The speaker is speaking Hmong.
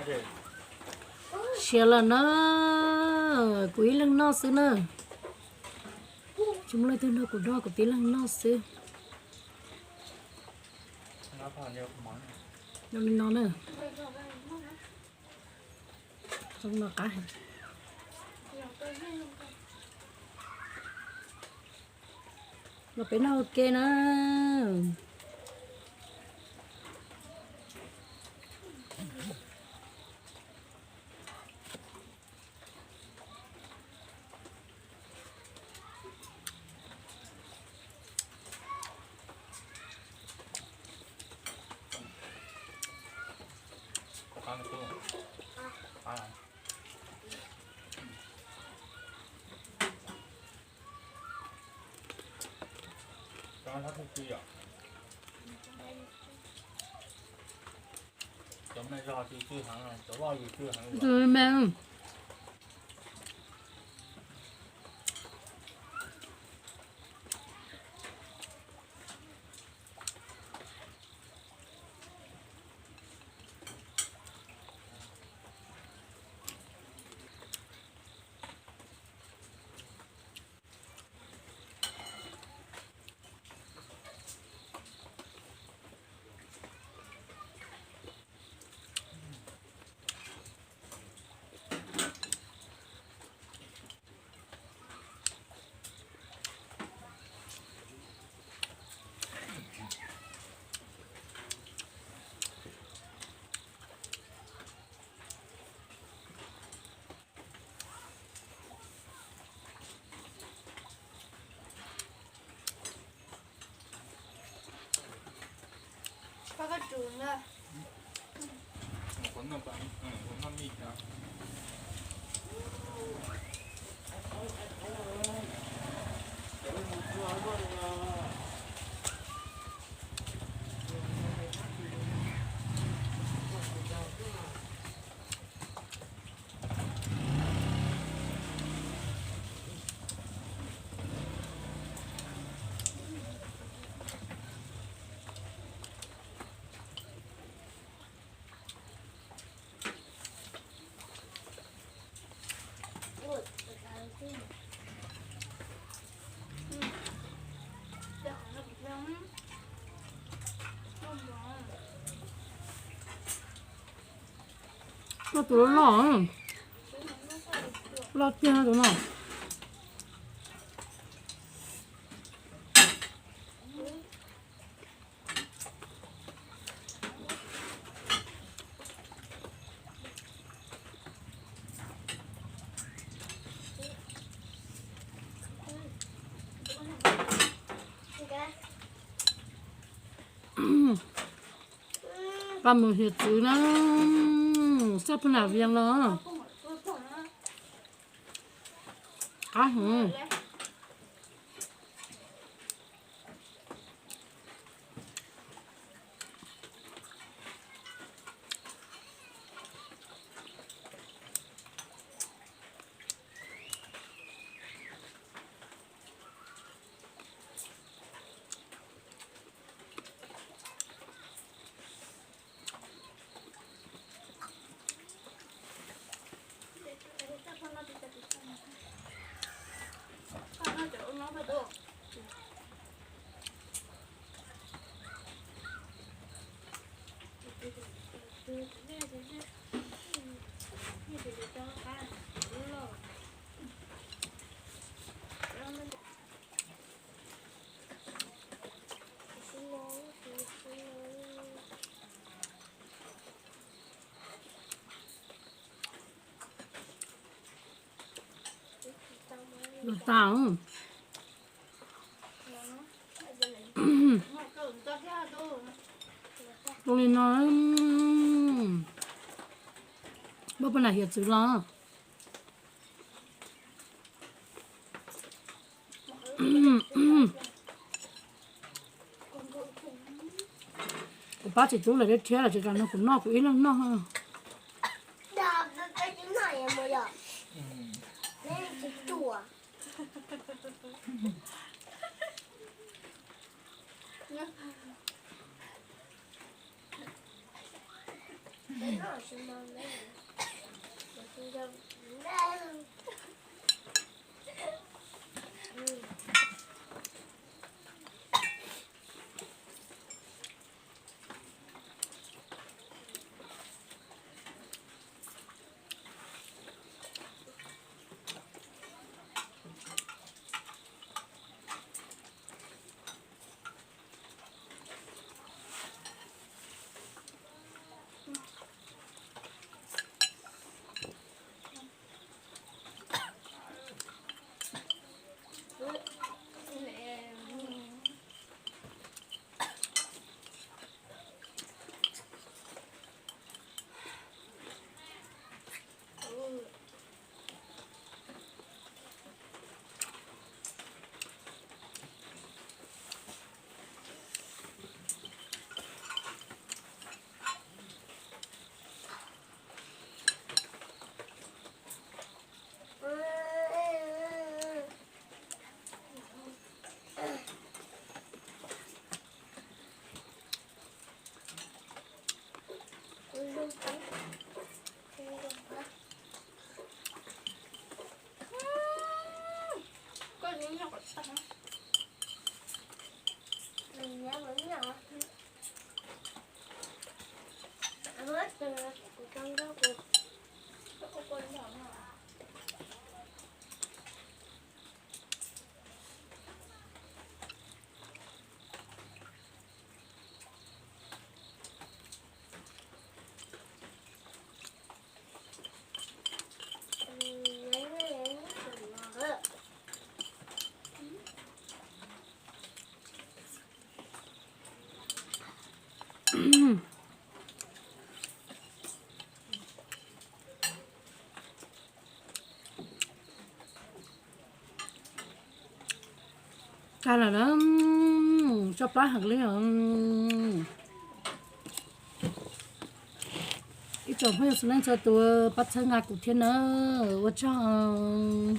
Siav lawm na, kuv ib leeg noj xwb na. Tsis muaj leej twg nrog kuv noj, kuv tib leeg noj xwb. Noj li no na. Zoo no qab heev. Los peb noj ua ke na. Tus loj loj, loj tiag tus no. Pab mus hiav txwv na, sab pag nas vias los qab heev. Luag tas. Zoo li no, muab paj nam hiav txwv los. Kuv pab txiv tub lawv thiab lawm, tsis tas no kuv noj kuv ib leeg noj. Tag lawm na, tso plab heev li os. Ib tsoom phooj ywg txhua leej txhua tus pab txhawb nqa kuv thiab na, ua tsaug.